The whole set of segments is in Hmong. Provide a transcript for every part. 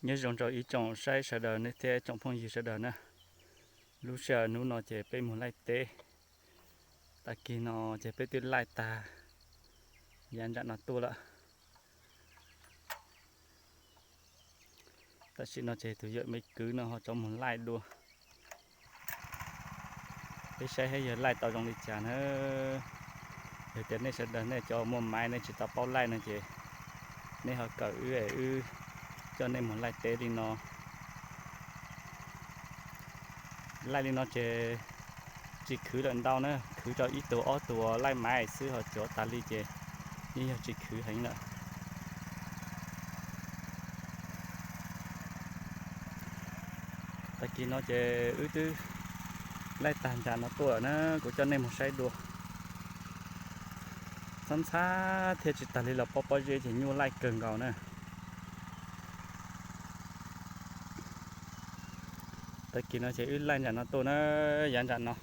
Nyob zoo rau ib tsoom saib sawv daws thiab tsoom phooj ywg sawv daws na. Lub sij hawm hnub no ces peb mus laij teb. Tag kis no ces peb twb laij tag yav nram no tuaj lawm. Tam sim no ces tus yawm me kwv no ho rov mus laij dua. Peb saib seb yog laij tau zoo li cas na. Yog tias nej sawv daws nej cov muaj maiv nej tsis tau paub laij no ces nej ho kawm wb es wb coj nej mus laij teb li no. Laij li no ces tsis khwv lawm ntau na, khwv rau ib tug ob tug laij maiv xwb ho cuav tas li ces yeej yog tsis khwv heev lawm. Tag kis no ces wb twb laij tag ntsam no tuaj lawm na, kuv coj nej mus saib dua. Ntxhab ntxhab thiab tsis tas li los pob pob zeb ces nyuaj laij kawg nkaus na. Tag kis no ces wb laij nram no tuaj na, yav nram no.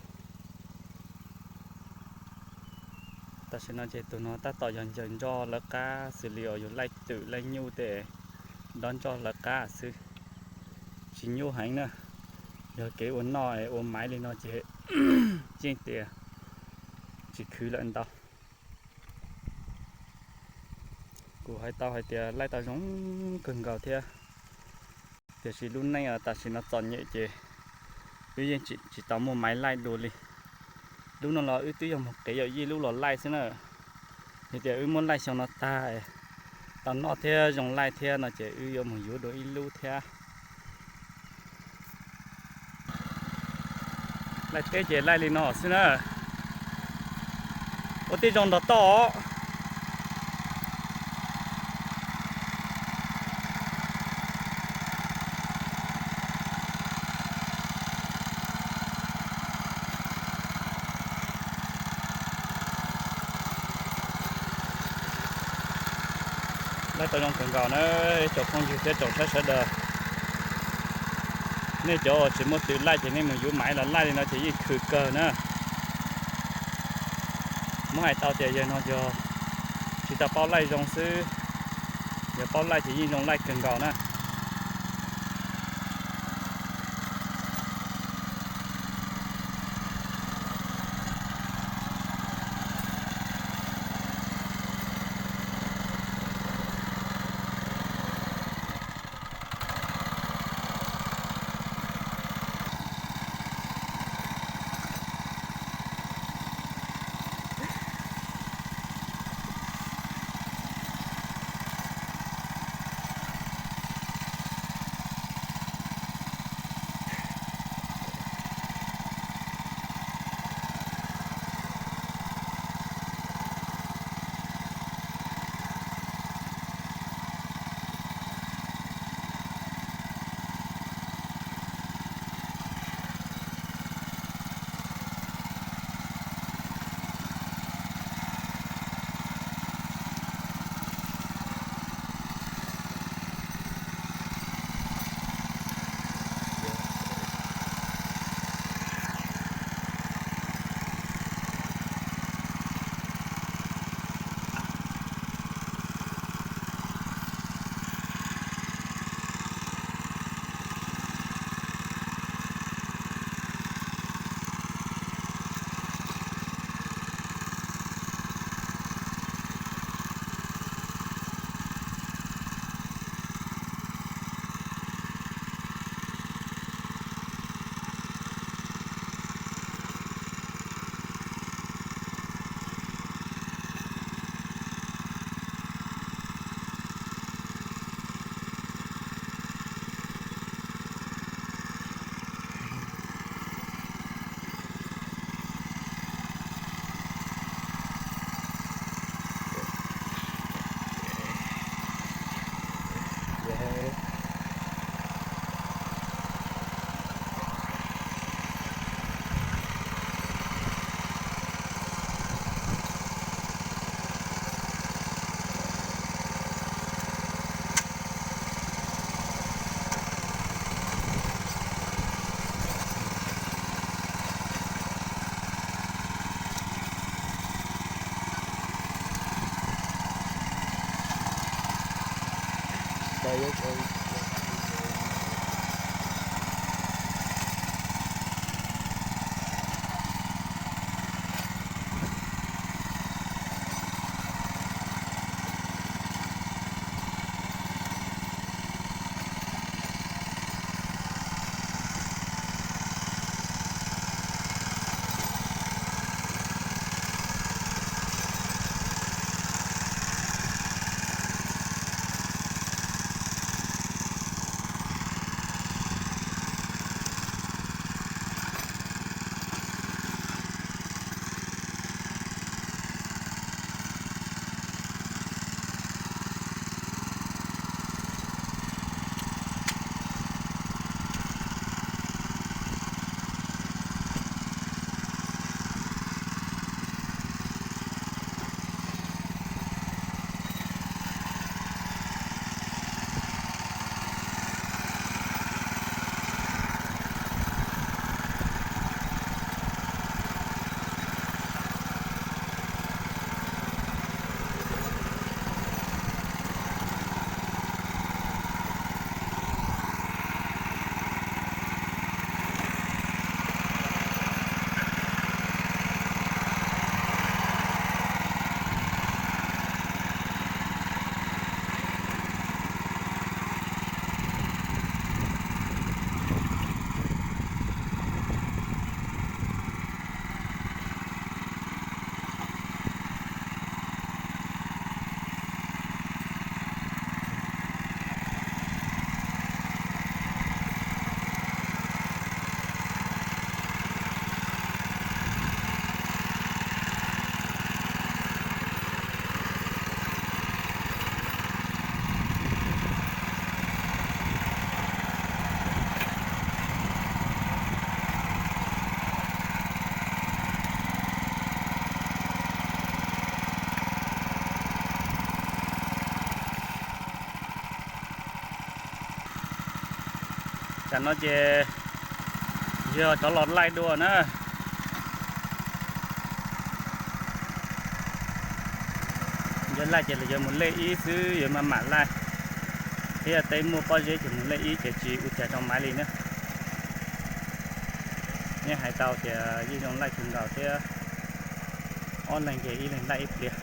Tam sim no ces tus no tab tom yog ncaws nroj lawv qab xws li uas yus laij twm laij nyuj tej, dob nroj lawv qab xwb, tsis nyuaj heev na. Yog kev ua noj ua maiv li no ces yeej tias tsis khwv lawm ntau. Kuv hais tau hais tias laij tau zoo kawg nkaus thiab, tiam sis lub neej tam sim no txom nyem ces wb yeej tsis tau muaj maiv laij dua li. Lub no los wb twb yog mus qiv yawm yij lub los laij xwb na. Yog tias wb muab laij xyoo no tag, tau noj thiab zoo laij thiab no ces wb yuav mus yuav dua ib lub thiab. Laij teb ces laij li no xwb na. Ua tib zoo nrog toj os. Laij tau zoo kawg nkaus na, tsoom phooj ywg thiab tsoom saib sawv daws. Nej cov uas tsis muaj twm laij ces nej mus yuav maiv los laij li no ces yeej khwv kawg na. Muab hais tau tias yawg no yog tsis tau paub laij zoo xwb, yog paub laij ces yeej zoo laij kawg nkaus na. Tam no ces yog rov los laij dua na. Yog laij ces los yuav mus lej ib xwb, yuav maj mam laij. Thiab yog teb muaj pob zeb ces mus lej ib ces tsis ua cas rau maiv li na. Yeej hais tau tias yeej zoo laij kawg nkaus thiab, ob leeg ces ib leeg laij ib pliag.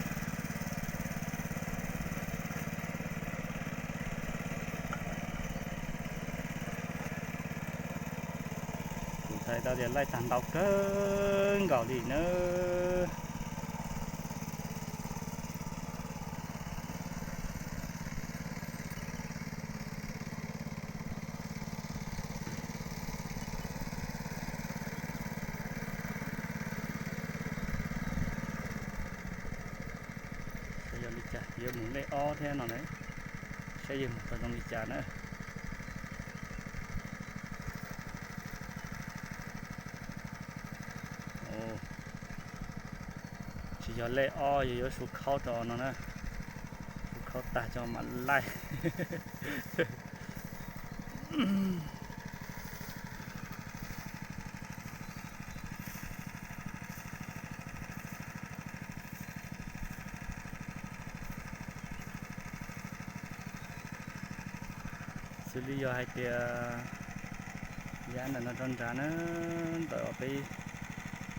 Kuv hais tau tias laij tag ntau kawg nkaus li na. Saib yog li cas, yuav mus lej ob thiab no na, saib yog mus tau zoo li cas na. Tsis yog lej ob, yog yuav su khaub rau no na, su khaub tag tso mam laij. Xws li yog hais tias yav ntawm no rau nrad na, ntawm peb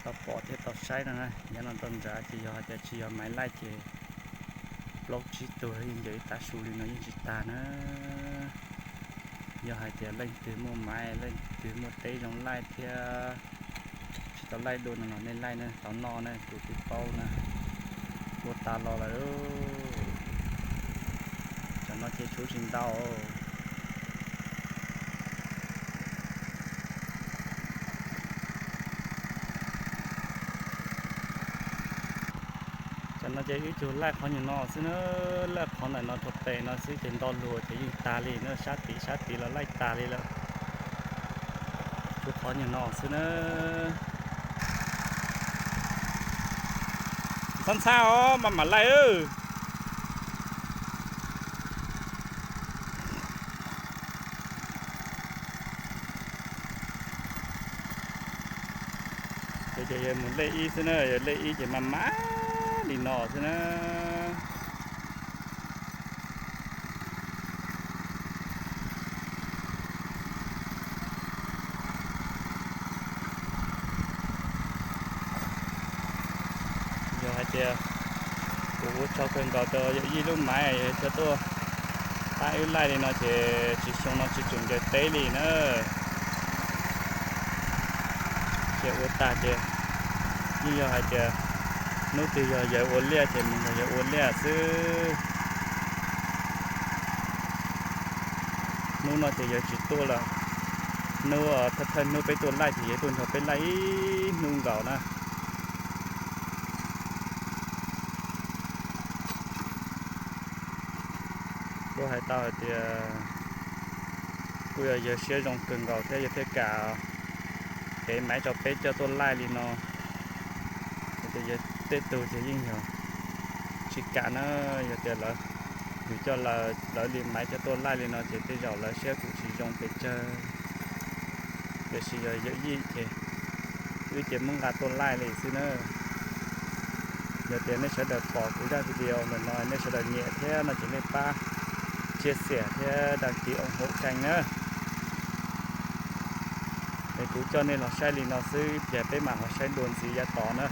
tau pom thiab tau saib no na, yav no rau nrad ces yog hais tias tsis yog maiv laij ces plaub tsib tug yeej ncaws ib tav su li no yeej tsis tag na. Yog hais tias leej twg muaj maiv, leej twg muaj teb zoo laij thiab tsis tau laij dua no los nej laij na, tau noj na, kuv twb paub na. Ua tas los lawm. Tam no ces tshuav tsis ntau. Tam no ces wb cug laij qhov nyuag no xwb na, laij qhov ntawm no rau pem no xwb ces nto luag ces yeej tag li na, sab tid sab tid los laij tag li lawm. Tshuav qhov nyuag no xwb na. Ntxhab ntxhab os, maj mam laij. Ces yog mus lej ib xwb na, yog lej ib ces maj mam li no xwb na. Yog hais tias kuv ua tsaug kawg nkaus rau yawm yij lub maiv yog coj tuaj pab wb laij li no ces tsis xyoo no tsis tseem ncaws teb li na. Ces ua tag ces yeej yog hais tias hnub twg yog yawg ua liaj ces mus nrog yawg ua liaj xwb. Hnub no ces yawg tsis tuaj lawm. Hnub thawj thawj hnub peb tuaj laij ces yawg tuaj nrog peb laij ib hnub nkaus na. Kuj hais tau hais tias kuj yog yawg siab zoo kawg nkaus thiab yawg thiaj kam kev maiv rau peb coj tuaj laij li no. Yog tias yawg tej tug ces yeej yog tsis kam na, yog tias yus coj lawv li maiv coj tuaj laij li no ces tej zaum lawv siab kuj tsis zoo pes tsawg. Tiam sis yog yawm yij ces wb ces muab nqa tuaj laij li xwb na. Yog tias nej sawv daws pom kuv zaj video ntawm no nej sawv daws nyiam thiab no ces nej pab share thiab đăng ký ủng hộ kênh na. Es kuv coj nej los saib li no xwb, ces peb mam ho saib dua ntxiv yav tod na.